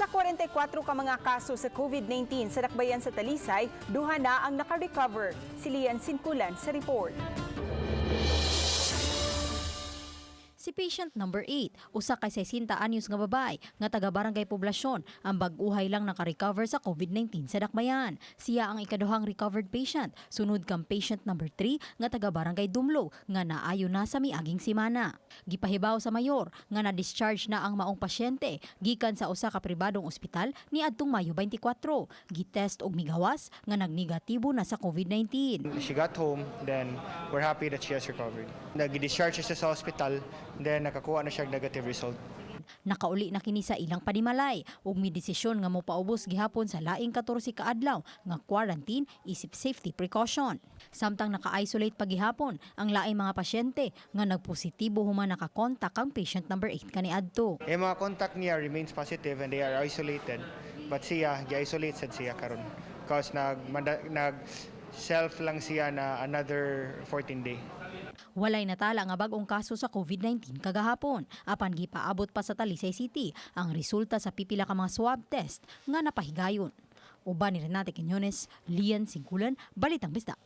Sa 44 ka mga kaso sa COVID-19 sa dakbayan sa Talisay, duha na ang naka-recover. Si Lian Sinkulan sa report. Si patient number 8, usa kay 60 anyos nga babae nga taga Barangay Poblasyon, ang bag-uhay lang naka-recover sa COVID-19 sa Dakbayan. Siya ang ikaduhang recovered patient, sunod kang patient number 3 nga taga Barangay Dumlog nga naayo na sa miaging simana. Gipahibaw sa mayor nga na-discharge na ang maong pasyente gikan sa usa ka pribadong ospital niadtong Mayo 24. Gitest og migawas nga nagnegatibo na sa COVID-19. She got home, then we're happy that she has recovered. Nag-discharge siya sa hospital, then nakakuha na siya og negative result. Nakauli na kini sa ilang panimalay ug may desisyon nga mopaubos gihapon sa laing 14 ka adlaw nga quarantine isip safety precaution. Samtang naka-isolate pa gihapon ang laing mga pasyente nga nagpositibo human nakakontak ang patient number 8 kaniadto. Yung mga contact niya remains positive and they are isolated. But siya, gi-isolate sad siya karon. Cause nag self lang siya na another 14 day. Walay natala nga bag-ong kaso sa COVID-19 kagahapon. Apan gipaabot pa sa Talisay City ang resulta sa pipila ka mga swab test nga napahigayon. Uban ni Renate Quiñones, Lian Singkulan, Balitang Bisdak.